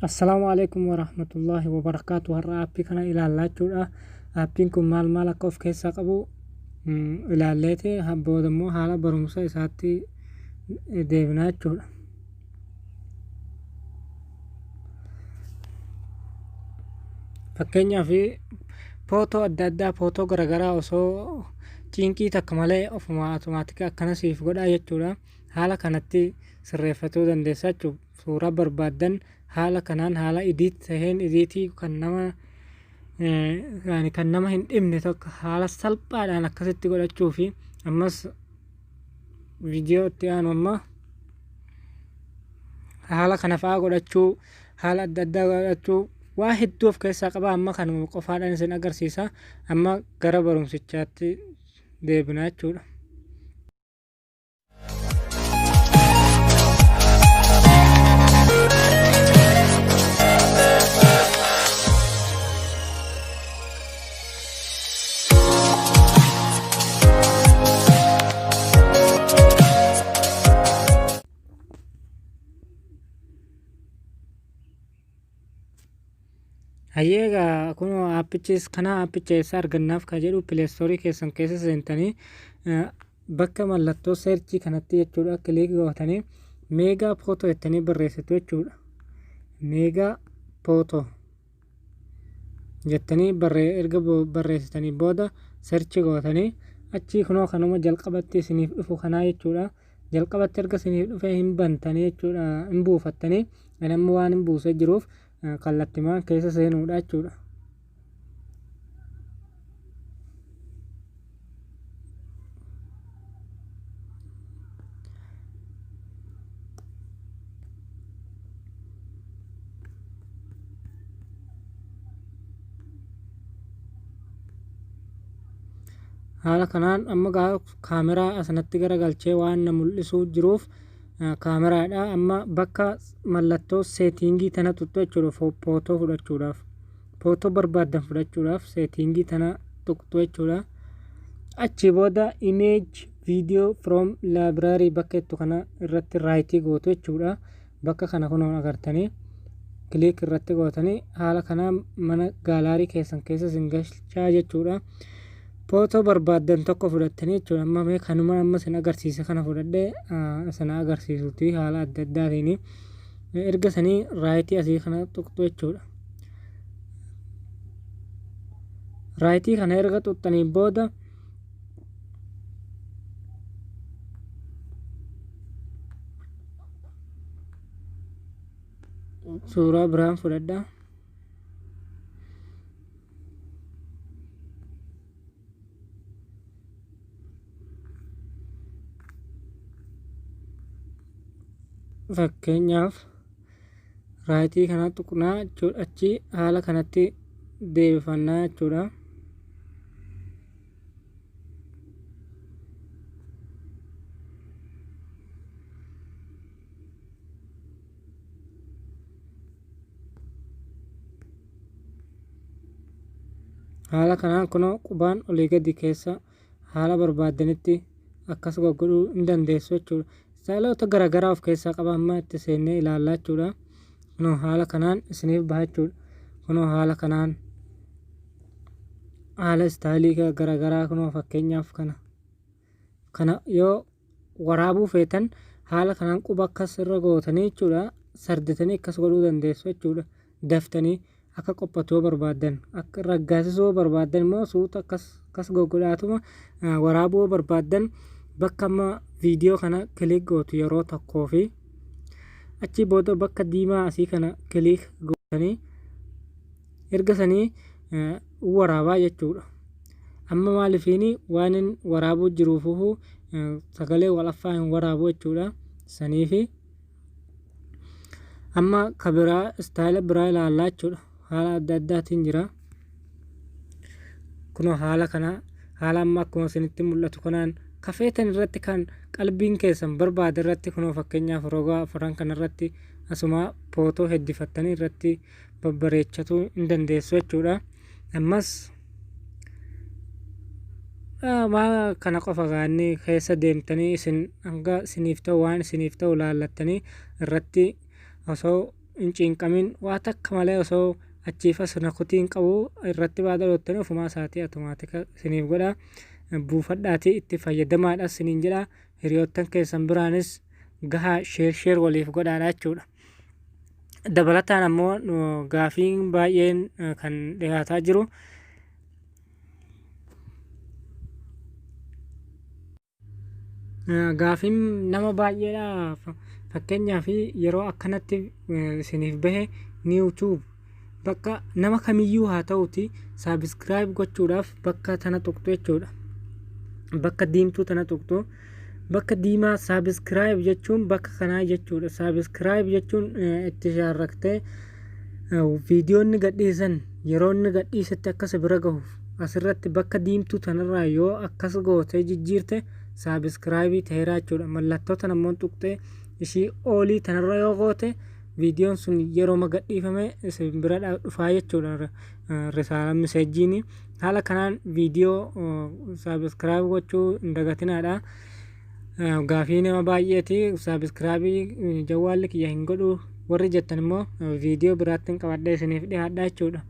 Assalaamu alaikum warahmatullaahi wabarakaatu. Har'a aappii kana ilaallaa jechuudha. Aappiin kun maal maal akka of keessaa qabu ilaalleeti booda immoo haala barumsa isaatti deebinaa jechuudha. Fakkeenyaaf footoo adda addaa, footoo garaagaraa osoo cinqii takka malee ofuma automaatika akkana siif godhaa jechuudha. Haala kanatti sirreeffatuu dandeessa jechuudha. Suuraa barbaaddan haala kanaan haala idiit taheen, idiitii kan nama yaani kan nama hin dhibne tokko haala salphaadhaan akkasitti godhachuu fi ammas viidiyoo itti aanu amma haala kana fa'aa godhachuu, haala adda addaa godhachuu, waa hedduu of keessaa qaba. Amma kanuma qofaadhaan isin agarsiisa. Amma gara barumsichaatti deebina jechuudha. Hayyee, egaa kunoo aappichis kana. Aappicha eessa argannaaf kan jedhu, Play Store keessan keessa seentanii bakka mallattoo search kanatti jechuudha click gootanii Mega Photo jettanii barreessitu jechuudha. Mega Photo jettanii barree erga barreessitanii booda search gootanii achii kunoo kanuma jalqabatti isiniif dhufu kanaa jechuudha. Jalqabatti erga isiniif dhufee hin bantanii jechuudha, hin buufattanii. Ani amma waan hin buusee jiruuf kallattimaan keessa seenuudha jechuudha. Haala kanaan amma kaameraa asanatti garagalchee waan na mul'isuu jiruuf kaameraadha. Amma bakka mallattoo setting tana tuqxu jechuudha. Footoo fudhachuudhaaf, footoo barbaaddan fudhachuudhaaf setting tana tuqxu jechuudha. Achi booda image video from library bakka jettu kana irratti right gootu jechuudha. Bakka kana kunoon agartanii click irratti gootanii haala kanaan mana gallery keessan keessa isin galchaa jechuudha. Footoo barbaaddan tokko fudhattanii jechuudha. Amma mee kanuma amma isin agarsiise kana fudhadhee isin agarsiisuti haala adda addaatiin. Erga sanii right asii kana tuqxu jechuudha. Right kana erga tuqxanii booda suuraa biraan fudhadha. Fakkeenyaaf right kana tuqnaa jechuudha. Achi haala kanatti deebifannaa jechuudha. Haala kanaan kunoo qubaan olii gadi keessa haala barbaaddanitti akkas goggodhuu hin dandeessu jechuudha. Istaayilota garaagaraa of keessaa qaba, amma itti seennee ilaallaa jechuudha. Kunoo haala kanaan isiniif baha jechuudha. Kunoo haala kanaan haala istaayilii garaagaraa, kunoo fakkeenyaaf kana yoo waraabuu feetan haala kanaan quba akkas irra gootanii jechuudha, sardatanii akkas godhuu dandeessu jechuudha. Daftanii akka qophatu yoo barbaaddan, akka raggaasisuu yoo barbaaddan immoo suuta akkas akkas goggodhaatuma waraabuu yoo barbaaddan, bakka amma viidiyoo kana click gootu yeroo tokkoo fi achii booda bakka diimaa asii kana click gootanii erga sanii waraabaa jechuudha. Amma maalifiini waan hin waraabuu jiruufuhu sagalee wal affaa hin waraabu jechuudha. Saniifi amma ka biraa istaayila biraa ilaallaa jechuudha. Haala adda addaatiin jira. Kunoo haala kana, haala amma akkuma isinitti mul'atu kanaan kafeetan irratti, kan qalbiin keessan barbaade irratti, kunoo fakkeenyaaf roga afran kana irratti asuma footoo heddifattanii irratti babbareechatuu hin dandeessu jechuudha. Ammas maa kana qofa gaanni keessa deemtanii isin hanga isiniif ta'u, waan isiniif ta'u laallattanii irratti osoo hin cinqamin, waa takka malee osoo achiif as na kutiin qabu irratti baada dhoottanii ofumaa isaatii automaatika isiniif godha. Buufadhaatii itti fayyadamaadha isiniin jedha. Hiriyoottan keessan biraanis gahaa, share share waliif godhaadha jechuudha. Dabalataan ammoo gaafiin baay'een kan dhiyaataa jiru. Gaafiin nama baay'eedha. Fakkeenyaaf, yeroo akkanatti isiniif bahe, YouTube bakka nama kamiyyuu haa ta'uti subscribe gochuudhaaf bakka tana tuqxu jechuudha. Bakka diimtuu tana tuqxu. Bakka diimaa subscribe jechuun bakka kanaa jechuudha. Subscribe jechuun itti shaarraktee viidiyoo inni gadhiisan yeroo inni gadhiisetti akka si bira gahuuf asirratti bakka diimtuu tanarraa yoo akkas gootee jijjiirte subscribe ta'eera jechuudha. Mallattoo tana immoo tuqxee ishii all tanarra yoo goote, viidiyoon sun yeroo gadhiifame isin bira dhufaa jechuudha. Risaala messageiin haala kanaan viidiyoo subscribe gochuu hin dagatinaadha. Gaafii nama baay'eeti. Subscribe jawwaalli kiyya hin godhu warri jettan immoo viidiyoo biraatti hin qabadhee isiniif dhiyaadha jechuudha.